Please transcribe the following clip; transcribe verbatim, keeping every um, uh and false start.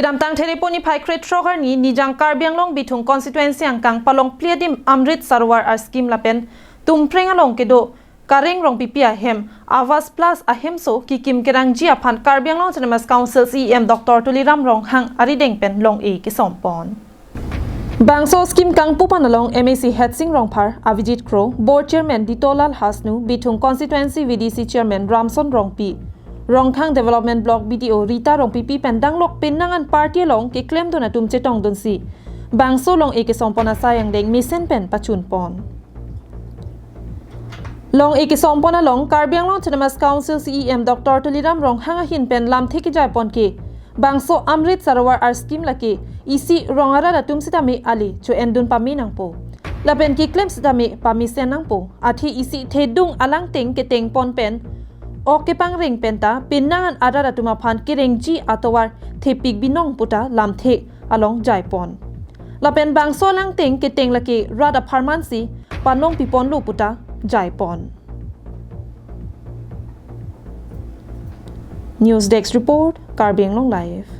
Kedamtang Therepo niphai krethrok arni Nijang Karbi Anglong Bithung constituency angkang Palongpli adim Amrit Sarovar a-scheme lapen Tumpreng along kedo Kareng Rongpipi ahem Awas Plus ahemso kekim kerangji aphan Karbi Anglong Autonomous Council C E M Doctor Tuliram Ronghang arideng pen long-e kesompon. Bangso scheme kangpupan along M A C Hetsing Rongphar, Avijit Kro, Board Chairman Ditolal Hasnu, Bithung Constituency V D C Chairman Ramson Rongpi, Rongkhang Development Block B D O Rita Rongpipi pen danglok penang an party along keklemdun atum chetongdunsi bangso long-e kesompon asai angdeng mesen pen pachunpon. Long-e kesompon along Karbi Anglong Autonomous Council C E M Doctor Tuliram Ronghang ahin pen lamthe kejaipon ke bangso Amrit Sarovar a-scheme lake isi rong arat atum sitame ale cho-endun pame nangpo. Lapen keklem sitame pamesen nangpo. Athe isi thedung alangteng ketengpon pen ok kepangreng penta penang an arat atum aphan kerengji atovar thepik binong puta lamthe along jaipon. Lapen bangso alangteng keteng lake rat apharmansi panong piponlo puta jaipon. News Desk Report, Karbi Anglong Live.